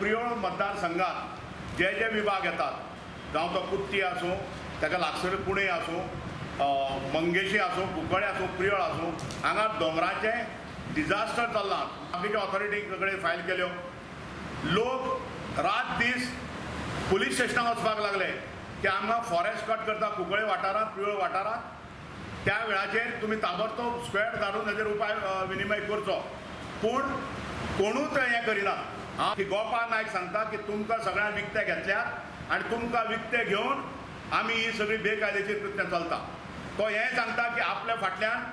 प्रियोळ मतदारसंघात जे जे विभाग येतात, जावं तो कुट्टी आसूं, ताका लागसर पुणे आसूं, मंगेशी आसूं, कुंकळे आसूं, प्रियोळ आसूं, हांगा दोंगराचें डिजास्टर चल्लां. बाकीच्या ऑथॉरिटी कडेन फायल केल्यो, लोक रात दीस पुलीस स्टेशनाक वचपाक लागले की आमकां फॉरेस्ट कट करता कुंकळे वाठारांत, प्रियोळ वाठारांत. त्या वेळाचेर तुमी ताबडतोब स्क्वेड धाडून ताचेर उपाय विनिमय करचो, पूण कोणूच हें करिना. हांव की गोपाळ नायक सांगता की तुमकां सगळ्यांक विकते घेतल्यात आनी तुमकां विकते घेवन आमी ही सगळी बेकायदेशीर कृत्यां चलता. तो हें सांगता की आपल्या फाटल्यान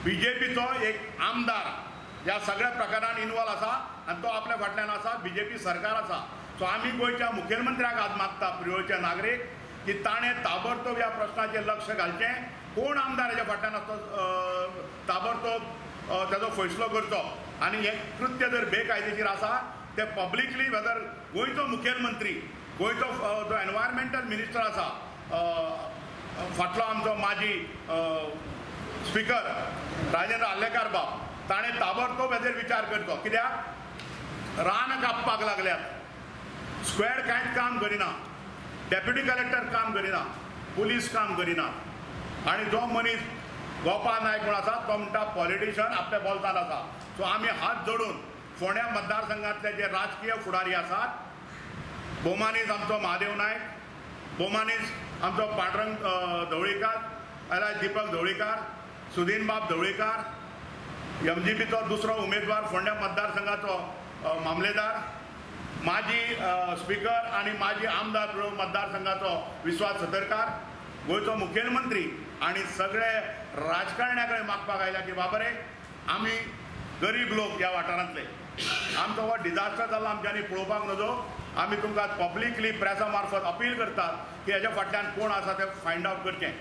बीजेपीचो एक आमदार ह्या सगळ्या प्रकारान इनवॉल्व आसा आनी तो आपल्या फाटल्यान आसा, बीजेपी सरकार आसा. सो आमी गोंयच्या मुखेलमंत्र्याक आज मागता, प्रियोळचे नागरीक, की ताणें ताबडतोब ह्या प्रश्नाचेर लक्ष घालचें. कोण आमदार हेच्या फाटल्यान आसतो ताबडतोब ताजो फैसलो करचो आनी हें कृत्य जर बेकायदेशीर आसा तें पब्लिकली वेदर गोंयचो मुखेलमंत्री, गोंयचो जो एनवायरमेंटल मिनिस्टर आसा, फाटलो आमचो माजी स्पिकर राजेंद्र आर्लेकार बाब, ताणें ताबडतोब हेजेर विचार करचो. कित्याक रान कापपाक लागल्यात, स्क्वेड कांयच काम करिना, डेप्युटी कलेक्टर काम करिना, पुलीस काम करिना, आनी जो मनीस गोपाळ नायक म्हूण आसा तो म्हणटा पॉलिटिशन आपल्या बोल्सान आसा. सो आमी हात जोडून फोंड्या मतदारसंघांतले जे राजकीय फुडारी आसात, भोवमानीस आमचो महादेव नायक, भोवमानीस आमचो पांडुरंग ढवळीकार, जाल्यार दीपक ढवळीकार, सुदीनबाब ढवळीकार, एमजीपीचो दुसरो उमेदवार फोंड्या मतदारसंघाचो मामलेदार, माजी स्पिकर आनी माजी आमदार मतदारसंघाचो विश्वास सतरकार, गोंयचो मुखेलमंत्री आनी सगळे राजकारण्या कडेन मागपाक आयल्या की बाबा रे, आमी गरीब लोक ह्या वाठारांतले, आमचो हो डिजास्टर जाला, आमच्यांनी पळोवपाक नजो. आमी तुमकां पब्लिकली प्रेसा मार्फत अपील करतात की हेज्या फाटल्यान कोण आसा तें फायंड आवट करचें.